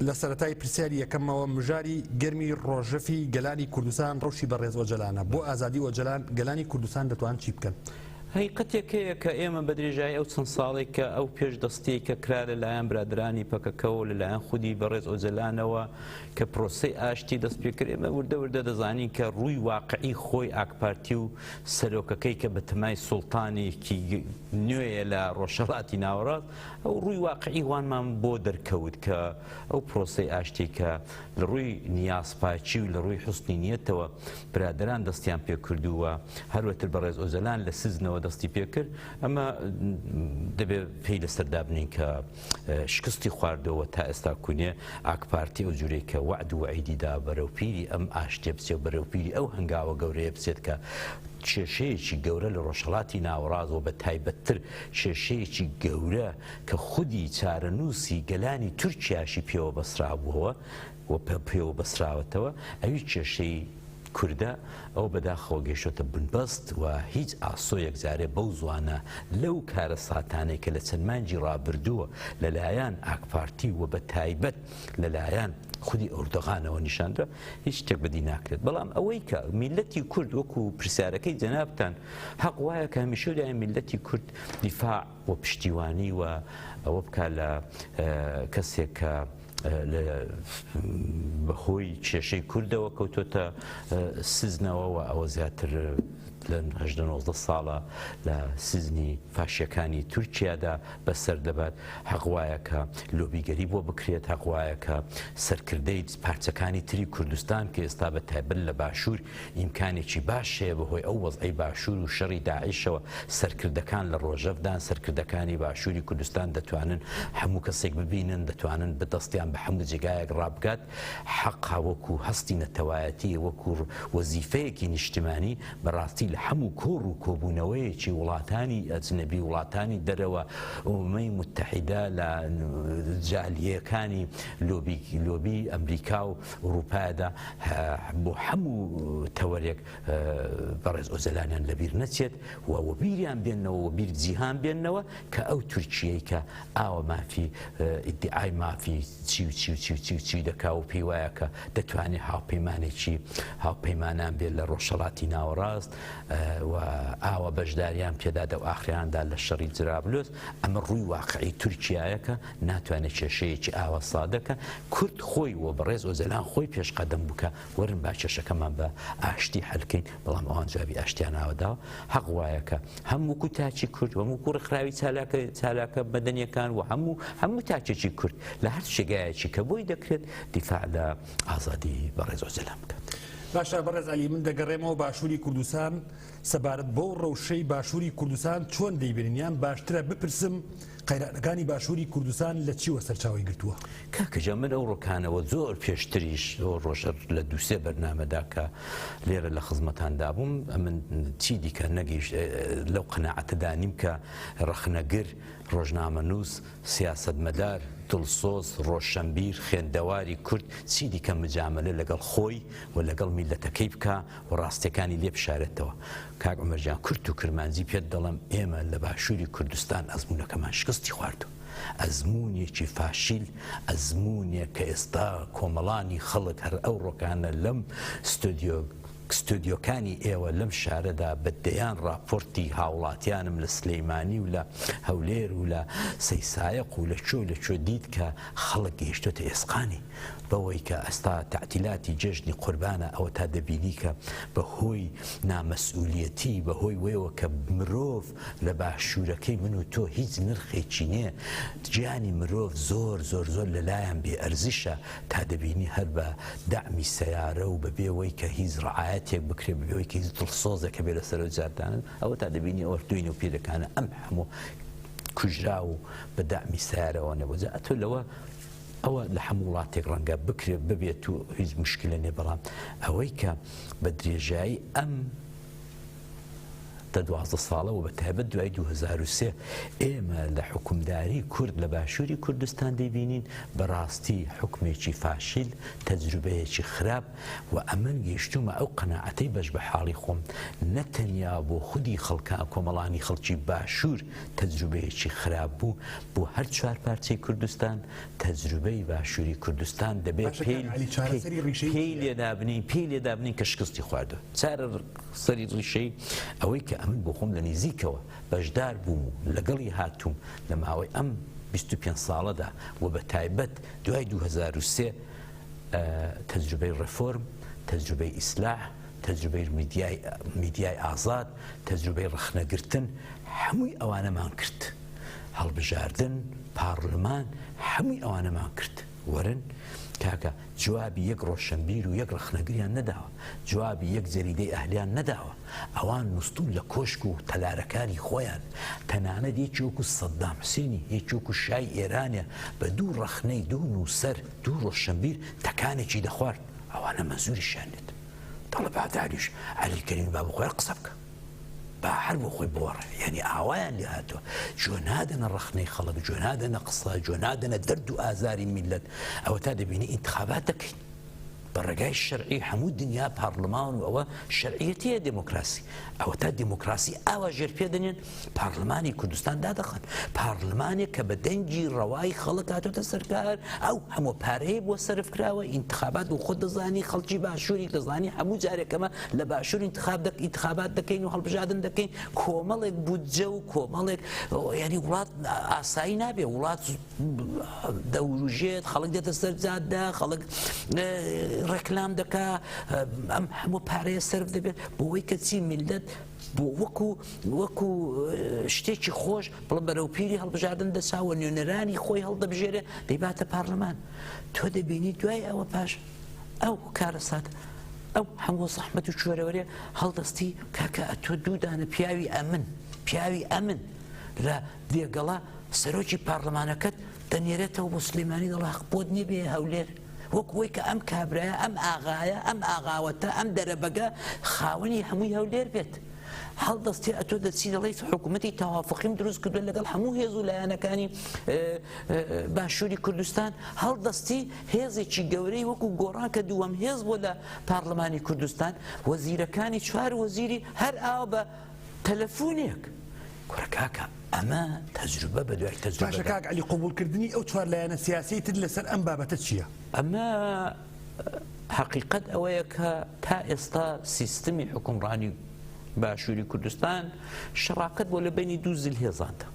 لە سەرەتای پرسیاری یەکەمەوە مژاری گەرمی ڕۆژەفی گەلانی کوردستان ڕەوشی بەڕێز ئۆجەلانە. بۆ ئازادی ئۆجەلان گەلانی کوردستان دەتوان چی بکەن؟ هەقیقەتێک هەیە کە ئێمە بە درێژایی ئەو چەند ساڵەی کە ئەو پێش دەستیەی کە کرا لە لایەن برادرانی پەکەکەوە لە لایەن خودی بەڕێز ئۆجەلانەوە کە پرۆسەی ئاشتی دەست پێکرد ئێمە وردە وردە دەزانین کە ڕووی واقعی خۆی ئاکپارتی و سەرۆکەکەی کە بەتەمای سوڵتانێکی نوێیە لە ڕۆژهەڵاتی ناوەڕاست ئەو ڕووی واقعی وانمان بۆ دەرکەوت کە ئەو پرۆسەی ئاشتی کە لە ڕووی نیازپاکی و لە ڕووی حوسنی نیەتەوە برادەران دەستیان پێکردووە هەروەتر بەڕێز ئۆجەلان لە سجنەوە دەستی پێکرد ئەمە دەبێت پێی لەسەر دابنین کە شکستی خواردەوە تا ئێستا کونێ ئاکپارتی ئەو جورەی کە وەعد و وەعیدی دا بەرەو پیری ئەم ئاشتیە بچێ و بەرەو پیری ئەو هەنگاوە گەورەیە بچێت کە کێشەیەکی گەورە لە ڕۆژهەڵاتی ناوەڕاست و بە تایبەتتر کێشەیەکی گەورە کە خودی چارەنووسی گەلانی تورکیاشی پێوە بەسرابووەوە و پێوە بەسراوەتەوە ئەوی کێشەی کوردە ئەو بەداخەوە گەیشتۆتە بنبەست و هیچ ئاسۆیەک جارێ بەو زوانە لەو کارەساتانەی کە لە چەند مانگی ڕابردووە لەلایەن ئاکپارتی و بە تایبەت لەلایەن خودی ئۆردوغانەوە نیشاندرا هیچ شتێک بەدی ناکرێت بەڵام ئەوەی کە میلەتی کورد وەکو پرسیارەکەی جەنابتان حەق وایە کە هەمیشە لای میلەتی کورد دیفاع و پشتیوانی و ئەوە بکا لە کەسێک کە بەهۆی کێشەی کوردەوە کەوتۆتە سزنەوە و ئەوە زیاتر لە هەژدە نۆزدە ساڵە لە سزنی فاشیەکانی تورکیادا بەسەر دەبات حەق وایە کە لۆبیگەری بۆ بکرێت حەق وایە کە سەرکردەی پارچەکانی تری کوردستان کە ئێستا بە تایبەت لە باشوور ئیمکانێکی باش هەیە بەهۆی ئەو وەزعەی باشوور و شەڕی داعشەوە سەرکردەکان لە ڕۆژەڤدان، سەرکردەکانی باشووری کوردستان دەتوانن هەموو کەسێک ببینن، دەتوانن دەستیان بە هەموو جێگایەک ڕابگات، حەقە وەکو هەستی نەتەوایەتی، وەکو وەزیفەیەکی نیشتمانی بەڕاستی لە هەموو کۆڕ و کۆبوونەوەیەکی وڵاتانی ئەجنەبی، وڵاتانی دەرەوە، ئومەی موتەحیدە لە جالیەکانی لۆبی لۆبی ئەمریکا و ئوڕووپایدا بۆ هەموو تەوەرێک بەڕێز ئۆجەلانیان لەبیر نەچێت و وەبیریان بێنەوە وەبیر جیهان بێنەوە کە ئەو تورکیەی کە ئاوە مافی ئیدعای مافی چی و چی و چی و چی و چی دەکا و پێی وایە کە دەتوانێت هاوپەیمانێکی هاوپەیمانان بێت لە ڕۆژهەڵاتی ناوەڕاست و ئاوە بەشداریان پێدا دە ئاخریاندا لە شەڕی جرابلوس ئەمە ڕووی واقعی تورکیایە کە ناتوانێت کێشەیەکی ئاوا سادە کە کورد خۆی و بەڕێز ئۆجەلان خۆی پێشقەدەم بوو کە وەرن با کێشەکەمان بە ئاشتی حەل کەین، بەڵام ئەوان جوابی ئاشتیان ئاوا داوە. حەق وایە کە هەم وەکو تاکی کورد و هەم وەکو ڕێکخراوی چالاکە چالاکە مەدەنیەکان و هەموو هەموو تاکێکی کورد لە هەر جێگایەکی کە بۆی دەکرێت دیفاع لە ئازادی بەڕێز ئۆجەلان بکات. باشە بەڕێز عەلی من دەگەڕێمەوە باشووری کوردستان سەبارەت بەو ڕەوشەی باشووری کوردستان چۆن دەیبینن یان باشترە بپرسم قەیرانەکانی باشووری کوردستان لە چیوە سەرچاوەی گرتووە؟ کاکە گیان من ئەو ڕۆکانەوە زۆر پێشتریش ئەو ڕۆژە لە دووسێ بەرنامەدا کە لێرە لە خزمەتاندا بووم ئەمن چی دیکە نەگەیشت لەو قەناعەتەدا نیم کە ڕەخنەگر ڕۆژنامەنووس سیاسەتمەدار دڵسۆز ڕۆشەنبیر خوێندەواری کورد چی دیکە مجامەلە لەگەڵ خۆی و لەگەڵ میللەتەکەی بکا و ڕاستیەکانی لێ بشارێتەوە. کاک عومەر گیان کورت و کرمانجی پێت دەڵێم ئێمە لە باشووری کوردستان ئەزموونەکەمان شکستی خواردووە. ئەزموونێکی فاشیل، ئەزموونێک کە ئێستا کۆمەڵانی خەڵک هەر ئەو ڕۆکانە لەم ستۆدیۆ ستۆدیۆکانی ئێوە لەم شارەدا بە دەیان ڕاپۆرتی هاوڵاتیانم لە سلیمانی و لە هەولێر و لە سەیسایەق و لە کوێ و لە کوێ دیت کە خەڵک گەیشتۆتە ئێسقانی. بەوەی کە ئەستا تەعتیلاتی جەژنی قوربانە ئەوەتا دەبینی کە بە هۆی نامەسئولیەتی بە هۆی وەیەوە کە مرۆڤ لە باشورەکەی من و تۆ هیچ نرخێکی نیە گیانی مرۆڤ زۆر زۆر زۆر لە لایان بێ ئەرزشە تا دەبینی هەر بە دەعمی سەیارە و بە بێ وەی کە هیچ ڕعایەتێک بکرێ بە بێ وەی کە هیچ دڵسۆزێک هەبێ لە سەرەو جادانن ئەوەتا دەبینی ئەوە دوینە و پیرەکانە ئەم هەموو کوژراو بە دەعمی سەیارەوە نەبوو جا ئەتۆ لەوە ئەوە لە هەموو وڵاتێک ڕەنگە بکرێت ببێت و هیچ مشکلە نیە، بەڵام ئەوەی کە بە درێژایی ئەم دە 12 ساڵە و بە تایبەت دوای 2003 ئێمە لە حوکمداری کورد لە باشووری کوردستان دەیبینین، بەڕاستی حوکمێکی فاشیل، تەجروبەیەکی خراپ و ئەمن گەیشتوومە ئەو قەناعەتەی بەش بە حاڵی خۆم نە تەنیا بۆ خودی خەڵکا کۆمەڵانی خەڵکی باشوور تەجروبەیەکی خراپ بوو بۆ هەر چوارپارچەی کوردستان تەجروبەی باشووری کوردستان دەبێ باشە کاک عەلی چارەسەری ڕیشەیی پێی چییە؟ لێ دابنێین پێی لێ دابنێین کە شکستی خواردووە چارەسەری ڕیشەیی ئەوەی کە ئەمن بۆ خۆم لە نیزیکەوە بەشدار بووم و لەگەڵی هاتووم لە ماوەی ئەم 25 ساڵەدا و بە تایبەت دوای 2003 تەجروبەی ڕێفۆرم، تەجروبەی ئیسلاح، تەجروبەی میدیای میدیای ئازاد، تەجروبەی ڕەخنەگرتن، هەمووی ئەوانەمان کرد. هەڵبژاردن، پاڕلمان، هەمووی ئەوانەمان کرد. وەرن کاکە جوابی یەک ڕۆشنبیر و یەک ڕەخنەگریان نەداوە، جوابی یەک جەریدەی ئەهلیان نەداوە. ئەوان نوستوون لە کۆشک و تەلارەکانی خۆیان، تەنانەت یەکی وەکو سەدام حوسێنی، یەکی وەکو شای ئێرانێ بە دوو ڕەخنەی دوو نووسەر، دوو ڕۆشنبیر تەکانێکی دەخوارد، ئەوانە مەنزوریشیان دێت. دەڵێ با داریوش عەلی کەریمی با بۆ خۆی قسە بکا. با هەر بۆ خۆی بۆڕێ. یانی ئاوایان لێ هاتووە. گوێ نادەنە ڕەخنەی خەڵک، گوێ نادەنە قسە، گوێ نادەنە دەرد و ئازاری میللەت. ئەوەتا دەبینی ئینتخابات دەکەین. بە ڕێگای شەرعی هەموو دنیا پارلمان و ئەوە شەرعیەتی هەیە دێمۆکراسی. ئەوەتا دێمۆکراسی ئاوا ژێر پێ دەنێن پارلمانی کوردستان دادەخەن. پارلمانێک کە بە دەنگی ڕەوای خەڵک هاتۆتە سەر کار، ئەو هەموو پارەیە بۆ سەرف کراوە، ئینتخابات بۆ خۆت دەزانی، خەڵکی باشووری دەزانی هەموو جارێک ئەمە لە باشوور ئینتخاب دەک ئینتخابات دەکەین و هەڵبژاردن دەکەین، کۆمەڵێک بودجە و کۆمەڵێک یانی وڵات ئاسایی نابێ، وڵات دەوروژێت، خەڵک دێتە سەر جادە، خەڵک ڕێکلام دەکا، ئەم هەموو پارەیە سەرف دەبێت بۆ ئەوەی کە چی میللەت بۆ وەکو وەکو شتێکی خۆش بڵم بەرەو پیری هەڵبژاردن دەچاوە نوێنەرانی خۆی هەڵدەبژێرێ دەیباتە پارلەمان تۆ دەبینی دوای ئەوە پاش ئەو کارەسات ئەو هەموو زەحمەت و کوێرەوەرێ هەڵدەستی کاکە ئەتۆ دوو دانە پیاوی ئەمن پیاوی ئەمن لە دێگەڵە سەرۆکی پارلەمانەکەت دەنێرێتەوە بۆ سلێمانی دەڵێ هەق بۆت نییە بێ هەولێر وەک وەی کە ئەم کابرایە ئەم ئاغایە ئەم ئاغاوەتە ئەم دەرەبەگە خاوەنی هەمووی هەولێر بێت هەڵدەستی ئەتۆ دەچی دەڵێیت حکوومەتی تەوافقیم دروست کردووە لەگەڵ هەموو هێز و لایەنەکانی باشووری کوردستان هەڵدەستی هێزێکی گەورەی وەکو گۆڕان کە دووەم هێز بۆ لە پارلمانی کوردستان وەزیرەکانی چوار وەزیری هەر ئاو بە تەلەفونێک کوڕە کاکە ئەمە تەجروبە بە دوای تەجروبە باشە کاک عەلی قبوڵکردنی ئەو چوار لایەنە سیاسیەی تر لەسەر ئەم بابەتە چییە؟ ئەمە حەقیقەت ئەوەیە کە تا ئێستا سیستمی حوکمڕانی باشووری کوردستان شەراکەت بۆ لە بینی دوو زلهێزاندا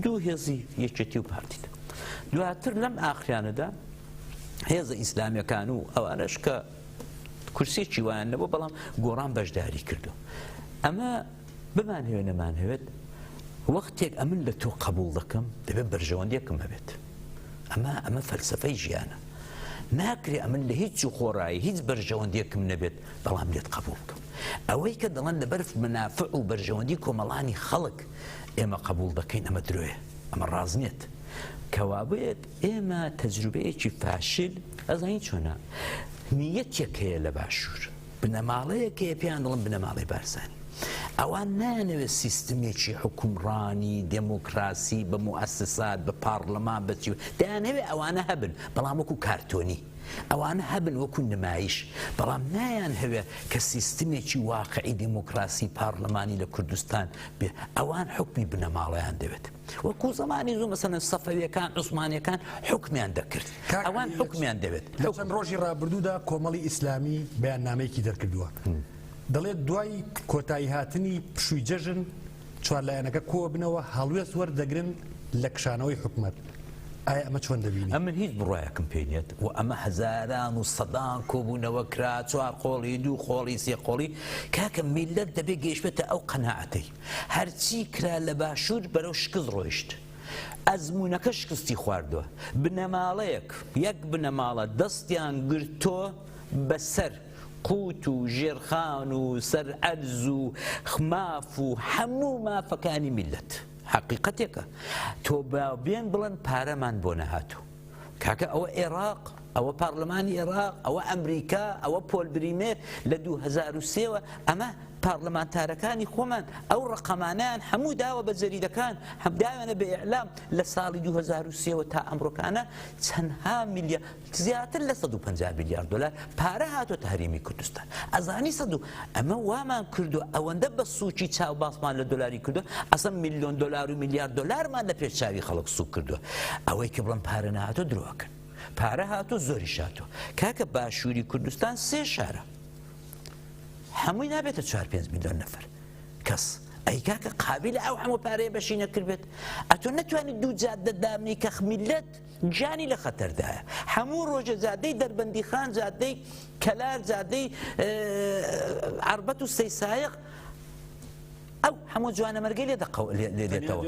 دوو هێزی یەکێتی و پارتیدا دواتر لەم ئاخریانەدا هێزە ئیسلامیەکان و ئەوانەش کە کورسیەکی وایان نەبوو بەڵام گۆڕان بەشداری کردو ئەمە بمانهەوێت نەمانهەوێت وەختێک ئەمن لە تۆ قبول دەکەم دەبێت بەرژەوەندیەکم هەبێت ئەمە ئەمە فەلسفەی ژیانە ناکرێ ئەمن لە هیچ و خۆڕایی هیچ بەرژەوەندیەکم نەبێت بەڵام لێت قبول بکەم ئەوەی کە دەڵێن لەبەر منافع و بەرژەوەندی کۆمەڵانی خەڵک ئێمە قبول دەکەین ئەمە درۆیە ئەمە ڕاست نیت کەوابێت ئێمە تەجروبەیەکی فاشل ئەزانی چۆنە نیەتێک هەیە لە باشوور بنەماڵەیەک هەیە پێیان دەڵێن بنەماڵەی بارزانی ئەوان نایانەوێت سیستمێکی حوکمڕانی دێمۆکراسی بە موئەسسات بە پاڕلەمان بە چی دەیانەوێت ئەوانە هەبن بەڵام وەکو کارتۆنی ئەوانە هەبن وەکو نمایش بەڵام نایانهەوێت کە سیستمێکی واقعی دێمۆکراسی پاڕلەمانی لە کوردستان بێ ئەوان حوکمی بنەماڵەیان دەوێت. وەکو زەمانی زوو مەسەلەن سەفەویەکان عوسمانیەکان حوکمیان دەکرد ئەوان حوکمیان دەوێت. لە چەند ڕۆژی ڕابردوودا کۆمەڵی ئیسلامی بەیاننامەیەکی دەرکردووە دەڵێت دوای کۆتایی هاتنی پشووی جەژن چوار لایەنەکە کۆبنەوە هەڵوێست وەردەگرن لە کشانەوەی حکومەت ئایا ئەمە چۆن دەبینی؟ ئەمن هیچ بڕوایەکم پێی نیەت و ئەمە هەزاران و سەدان کۆبوونەوە کرا چوار قۆڵی دوو قۆڵی سێ قۆڵی کاکە میللەت دەبێ گەیشتبێتە ئەو قەناعەتەی هەرچی کرا لە باشوور بەرەو شکست ڕۆیشت. ئەزموونەکە شکستی خواردووە. بنەماڵەیەک، یەک بنەماڵە دەستیان گرتۆ بەسەر قوت و ژێرخان و سەر ئەرز و ماف و هەموو مافەکانی میللەت. حەقیقەتێکە. تۆ با بێن بڵێن پارەمان بۆ نەهاتوو. کاکە ئەوە ئێراق. ئەوە پارلمانی ئێراق، ئەوە ئەمریکا، ئەوە پۆل بریمێر لە 2003ەوە ئەمە پارلمانتارەکانی خۆمان ئەو ڕقەمانیان هەموو داوە بە جەریدەکان هەم داوێنە بە ئیعلام لە ساڵی 2003ەوە تا ئەمڕۆکانە چەندها میلیارد زیاتر لە 150 میلیارد دلار پارە هاتۆتە هەرێمی کوردستان ئەزانی سەد و ئەمە وامان کردو ئەوەندە بە سوکی چاو باسمان لە دلاری کردو ئەسە میلیۆن دلار و میلیارد دلارمان لە پێش چاوی خەڵک سوک کردووە ئەوەی کە بڵم پارە نەهاتۆ درۆکەن پارە هاتۆ زۆریش هاتۆ کاکە باشووری کوردستان سێ شارە هەمووی نابێتە چوار پێنج میلیۆن نەفەر کەس ئەی کاکە قابیلە ئەو هەموو پارەیە بەشی نەکردبێت ئەتۆ نەتوانیت دوو جادە دابنی کە میلەت گیانی لە خەتەردایە هەموو ڕۆژە جادەی دەربەندیخان جادەی کەلار جادەی عربەت و سەیسایق ئەو هەموو جوانەمەرگەی لێ دەقەو لێ دێتەوە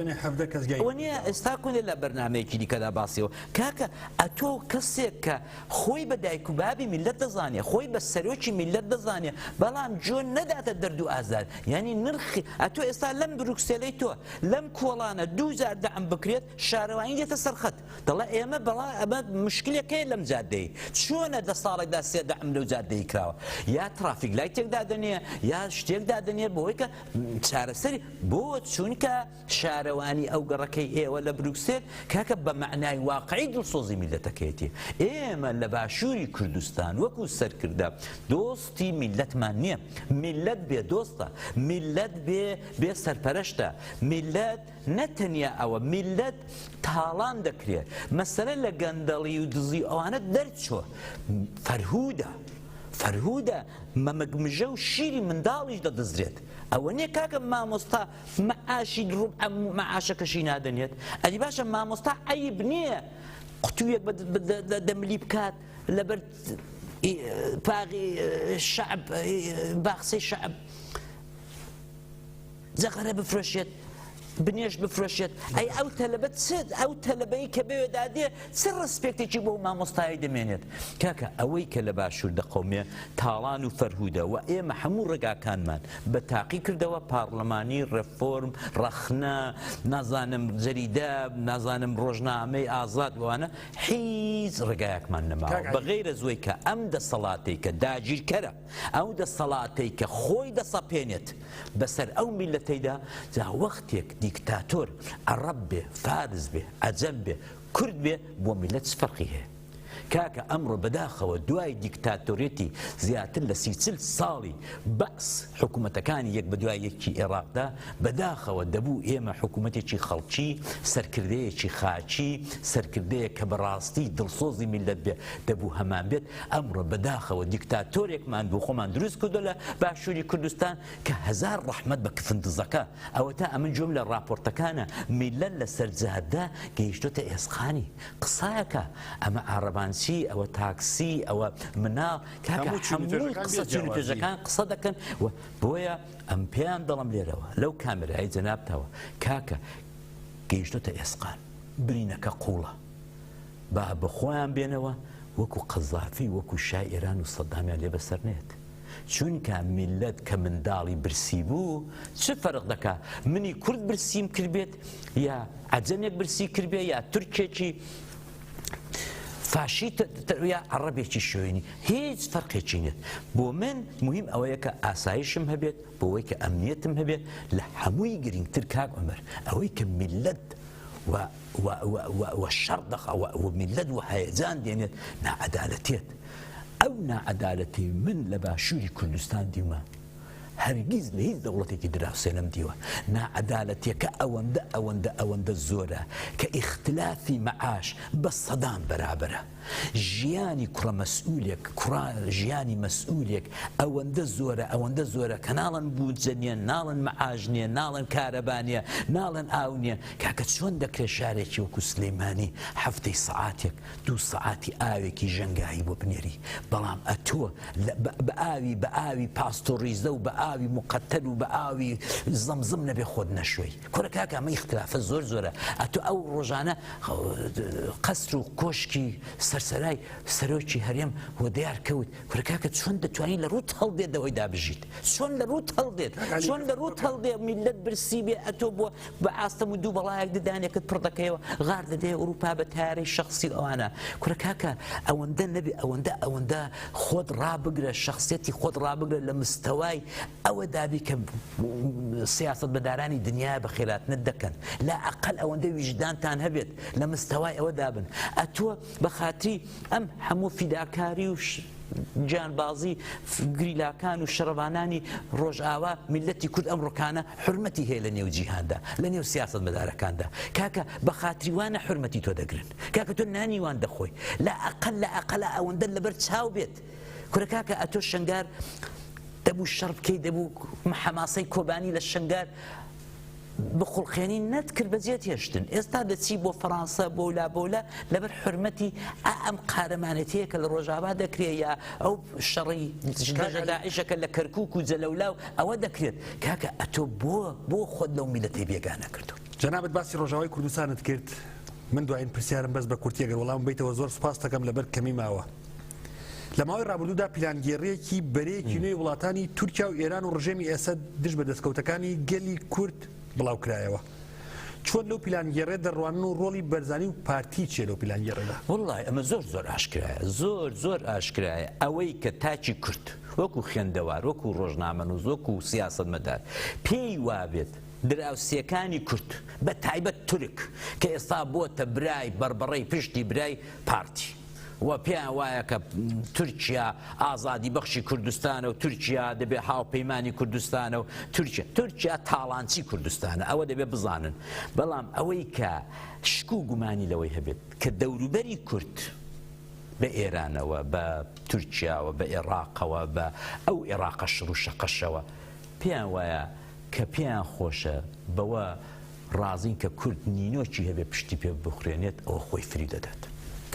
ئەوە نییە ئێستا کونێ لە بەرنمەیەکی دیکەدا باسیەوە کاکە ئەتۆ کەسێک کە خۆی بە دایک و بابی میلەت دەزانێ خۆی بە سەرۆکی میلەت دەزانێ بەڵام جۆن نەداتە دەرد و ئازار یعنی نرخی ئەتۆ ئێستا لەم بروکسێلەی تۆ لەم کۆڵانە دوو جار دەعم بکرێت شارەوانی دێتە سەرخەت دەڵێ ئێمە بەڵا ئەمە مشکلێک هەیە لەم جادەی چۆنە دە ساڵێکدا سێ دەعم لەو جادەی کراوە یا ترافیک لایتێک دادەنێ یا شتێک دادەنێ بۆی کە چارەسەری بۆ چونکە شارەوانی ئەو گەڕەکەی ئێوە لە بروکسێل کاکە بە مەعنای واقعی دڵسۆزی میلەتەکەیەتی ئێمە لە باشووری کوردستان وەکو سەرکردە دۆستی میلەتمان نییە میلەت بێ دۆستە میلەت بێ بێ سەرپەرشتە میلەت نە تەنیا ئەوە میللەت تاڵان دەکرێ مەسەلە لە گەندەڵی و دزی و ئەوانە دەرچوە فەرهودە فەرهودە مەمک مژە و شیری منداڵیش دەدزرێت ئەوە نییە کاکە مامۆستا مەعاشی ڕوبع مەعاشەکەشی نادەنێت ئەدی باشە مامۆستا عەیب نییە قوتوویەک بە دەملی بکات لەبەر پاغی شەعب باخسەی شەعب جەغەرە بفرۆشێت بنێشت بفرۆشێت ئەی ئەو تەلەبە چ ئەو تەلەبەی کە بەوێدا دێ چ ڕسپێکتێکی بۆ مامۆستایی دەمێنێت کاکە ئەوەی کە لە باشوور دەقەومێ تاڵان و فەرهودە و ئێمە هەموو ڕێگاکانمان بە تاقی کردەوە پارلەمانی ڕێفۆرم ڕەخنە نازانم جەریدە نازانم ڕۆژنامەی ئازاد وانە هیچ ڕێگایەکمان نەماوە بە غەیرە زۆی کە ئەم دەسەڵاتەی کە داگیرکەرە ئەو دەسەڵاتەی کە خۆی دەسەپێنێت بەسەر ئەو میللەتەیدا، جا وەختێک دیکتاتۆر عەڕەب بێ، فارس بێ، عەجەم بێ، کورد بێ، بۆ میللەت چ فەرقی هەیە؟ کاکە ئەمڕۆ بەداخەوە دوای دیکتاتۆریەتی زیاتر لە سی چل ساڵی بەعس حکومەتەکانی یەک بەدوای یەکی ئێڕاقدا، بەداخەوە دەبوو ئێمە حکومەتێکی خەڵکی، سەرکردەیەکی خاکی، سەرکردەیەک کە بەڕاستی دڵسۆزی میللەت بێ، دەبوو هەمانبێت، ئەمڕۆ بەداخەوە دیکتاتۆرێکمان بۆ خۆمان دروست کردوە لە باشوری کوردستان کە هەزار ڕەحمەت بە کفن دزەکە ئەوەتا ئەمن گوێم لە ڕاپۆرتەکانە میللەت لەسەر جادە گەیشتۆتە ئێسقانی قسایەکە ئەمە عاڕەبانچی ئەوە تاکسی ئەوە مناڵ کاکە هەمووی قسە چین و توێژەکان قسە دەکەن و بۆیە ئەم پێیان دەڵم لێرەوە لەو کامێرای جەنابتەوە کاکە گەیشتۆتە ئێسقان برینەکە قوڵە با بە خۆیان بێنەوە وەکو قەزافی وەکو شای ئێران و سەدامیان لێ بەسەر نێت چونکە میللەت کە منداڵی برسی بوو چ فەرق دەکا منی کورد برسیم کردبێت یا عەجەمێک برسی کردبێ یا تورکێکی فاشی یا عەڕەبێکی شوێنی هیچ فەرقێکی نیت بۆ من مهم ئەوەیە کە ئاسایشم هەبێت بۆ ئەوەی کە ئەمنیەتم هەبێت لە هەمووی گرنگتر کاک عومەر ئەوەی کە میللەت و و و و و شەڕ دەخا و و میللەت و هەیەجان دێنێت ناعەدالەتیەت ئەو ناعەدالەتی من لە باشووری کوردستان دیومە هەرگیز لە هیچ دەوڵەتێکی دراوسێ نەمدیوە ناعەدالەتیەکە ئەوەندە ئەوەندە ئەوەندە زۆرە کە ئیختلافی مەعاش بە سەدان بەرابەرە ژیانی کوڕە مەسئولێک کوڕا ژیانی مەسئولێک ئەوەندە زۆرە ئەوەندە زۆرە کە ناڵێن بودجە نیە ناڵێن مەعاش نیە ناڵێن کارەبا نیە ناڵێن ئاو نیە کاکە چۆن دەکرێت شارێکی وەکو سلەیمانی هەفتەی سەعاتێک دوو سەعاتی ئاوێکی ژەنگایی بۆ بنێری بەڵام ئەتۆ بە ئاوی بە ئاوی پاستۆریزە و بە ئاوی مقەتەر و بە ئاوی زەمزم نەبێ خۆت نەشۆی کورە کاکە ئەمە ئیختلافە زۆر زۆرە ئەتۆ ئەو ڕۆژانە قەسر و کۆشکی سەر. سەرسەرای سەرۆکی هەرێم وە دیار کەوت. کورە کاکە چۆن دەتوانی لە ڕووت هەڵدێت دەوەی دابژیت؟ چۆن لە ڕووت هەڵدێت؟ چۆن لە ڕووت هەڵدێ میللەت برسی بێ ئەتۆ بۆ بە ئاستەم و دوو بەڵایەک ددانێکت پڕ دەکەیەوە غار دەدەیە ئەوروپا بە تارەی شخصی و ئەوانە کورە کاکە ئەوەندە نەبێ ئەوەندە ئەوەندە خۆت ڕابگرە شخصیەتی خۆت ڕابگرە لە مستەوای ئەوە دابی کە سیاسەتمەدارانی دنیا بە خێراتنت دەکەن لا ئەقل ئەوەندە ویژدانتان هەبێت لە مستەوای ئەوە دابن ئەتۆ بە خاتری ئەم هەموو فیداکاری و گیانبازی گریلاکان و شەڕڤانانی ڕۆژئاوا میللەتی کورد ئەم ڕۆکانە حورمەتی هەیە لە نێو جیهاندا لە نێو سیاسەتمەدارەکاندا کاکە بە خاتری وانە حورمەتی تۆ دەگرن کاکە تۆ نانی وان دەخۆی لا ئەقل لە ئەقلە ئەوەندە لەبەر چاو بێت کورە کاکە ئەتۆ شنگار دەبوو شەڕ بکەی دەبوو حەماسەی کۆبانی لە شنگار بخوڵقێنی نەتکرد بەجێت هێشتن ئێستا دەچی بۆ فەڕانسە بۆلا بۆلا لەبەر حورمەتی ئا ئەم قارەمانێتیە کە لە ڕۆژاوا دەکرێت یا ئەو شەڕی دژە داعشە کە لە کەرکوک و جەلەولا و ئەوە دەکرێت کاکە ئەتۆ بۆ بۆ خۆت لەو میلەتەی بێگانە کردو. جەنابت باسی ڕۆژاوای کوردستانت کرد من دوایین پرسیارم بەس بە کورتی ئەگەر وەڵامم بەیتەوە زۆر سوپاست دەکەم لەبەر کەمی ماوە. لە ماوەی ڕابردوودا پیلانگێڕییەکی بەرەیەکی نوێی وڵاتانی تورکیا و ئێران و ڕژێمی ئەسەد دژ بە دەستکەوتەکانی گەلی کورد بڵاوکرایەوە. چۆن لەو پیلانگێڕیە دەڕوانن و ڕۆڵی بەرزانی و پارتی چیە لەو پیلانگێڕیەدا؟ وەڵڵاهی ئەمە زۆر زۆر ئاشکرایە، زۆر زۆر ئاشکرایە ئەوەی کە تاکی کورد وەکو خوێندەوار، وەکو ڕۆژنامەنووس، وەکو سیاسەتمەدار پێی وابێت دراوسێکانی کورد بە تایبەت تورک کە ئێستا بۆتە برای بەڕبەڕەی پشتی برای پارتی، و پێیان وایە کە تورکیا ئازادی بەخشی کوردستانە و تورکیا دەبێ هاوپەیمانی کوردستانە و تورکیا تورکیا تاڵانچی کوردستانە ئەوە دەبێ بزانن بەڵام ئەوەی کە شک و گومانی لەوەی هەبێت کە دەوروبەری کورد بە ئێرانەوە بە تورکیاوە بە ئێراقەوە بە ئەو ئێراقە شڕ و شەقەشەوە پێیان وایە کە پێیان خۆشە بەوە ڕازین کە کورد نینۆکی هەبێ پشتی پێ بخورێنێت ئەوە خۆی فریو دەدات.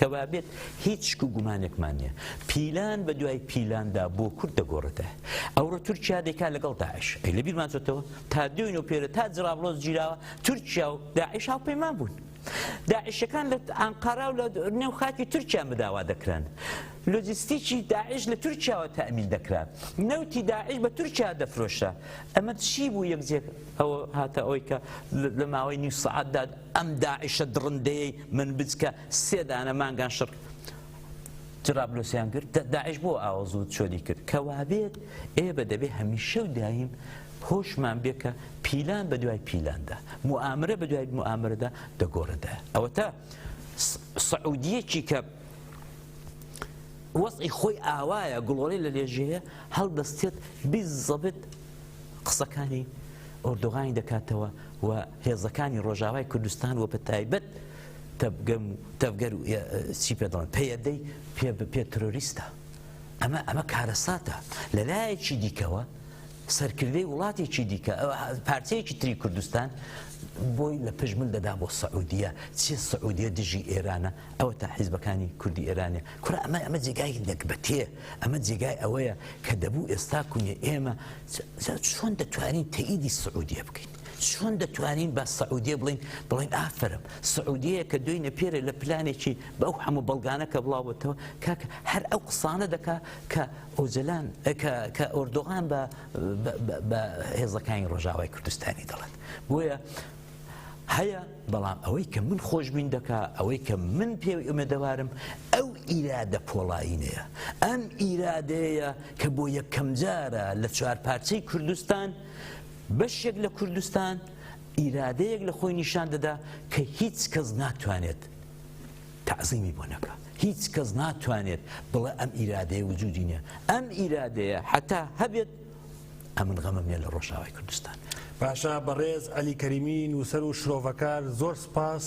کەوابێت هیچ شک و گومانێکمان نیە پیلان بە دوای پیلاندا بۆ کورد دەگۆڕێتە. ئەوڕۆ تورکیا دەیکا لەگەڵ داعش. ئەی لە بیرمان چۆتەوە تا دوێنێ و پێرە تا جرابڵۆس گیراوە تورکیا و داعش هاوپەیمان بوون. داعشەکان لە ئانقەرا و لە نێو خاکی تورکیا مداوا دەکران. لۆجستیکی داعش لە تورکیاوە تەئمین دەکرا. نەوتی داعش بە تورکیا دەفرۆشرا. ئەمە چی بوو یەکجێک ئەوە هاتە ئەوەی کە لە ماوەی نیو سەعاتدا ئەم داعشە دڕندەیەی منبج کە سێ دانە مانگان شەڕ جرابلوسیان کرد داعش بۆ ئاوە زوو چۆلی کرد کەوابێت ئێمە دەبێ هەمیشە و دایم هۆشمان بێ کە پیلان بە دوای پیلاندا موئامرە بە دوای موئامرەدا دەگۆڕێتە ئەوەتا سعودیەکی کە وەزعی خۆی ئاوایە گڵۆڵی لە لێژەیە هەڵدەستێت بیزەبت قسەکانی ئۆردۆغانی دەکاتەوە و هێزەکانی ڕۆژاوای کوردستان و بە تایبەت تەڤگەم و تەڤگەر و چی پێ دەڵێن پەیەدەی پێ پێ ترۆریستە ئەمە ئەمە کارەساتە لەلایەکی دیکەوە سەرکردەی وڵاتێکی دیکە پارچەیەکی تری کوردستان بۆی لە پشت مل دەدا بۆ سعودیە چی سعودیە دژی ئێرانە ئەوەتا حیزبەکانی کوردی ئێرانێ کورە ئەمە ئەمە جێگای نەگبەتیە ئەمە جێگای ئەوەیە کە دەبوو ئێستا کونێ ئێمە چۆن دەتوانین تەئیدی سعودیە بکەین چۆن دەتوانین بە سعودیە بڵین بڵین ئافرم سعودیە کە دوێنێ پێرێ لە پلانێکی بەو هەموو بەڵگانە کە بڵاوبێتەوە کاکە هەر ئەو قسانە دەکا کە ئۆجەلان کە کە ئۆردۆغان بە بە هێزەکانی ڕۆژاوای کوردستانی دەڵێت بۆیە هەیە، بەڵام ئەوەی کە من خۆشبین دەکا، ئەوەی کە من پێی ئومێدەوارم، ئەو ئیرادە پۆڵایینەیە. ئەم ئیرادەیە کە بۆ یەکەمجارە لە چوارپارچەی کوردستان، بەشێک لە کوردستان ئیرادەیەک لە خۆی نیشان دەدا کە هیچ کەس ناتوانێت تەعزیمی بۆ نەکا. هیچ کەس ناتوانێت بڵێ ئەم ئیرادەیە وجودی نییە. ئەم ئیرادەیە هەتا هەبێت ئەمن غەمم نیە لە ڕۆژئاوای کوردستان. باشە بەڕێز عەلی کەریمی نووسەر و شرۆڤەکار زۆر سپاس.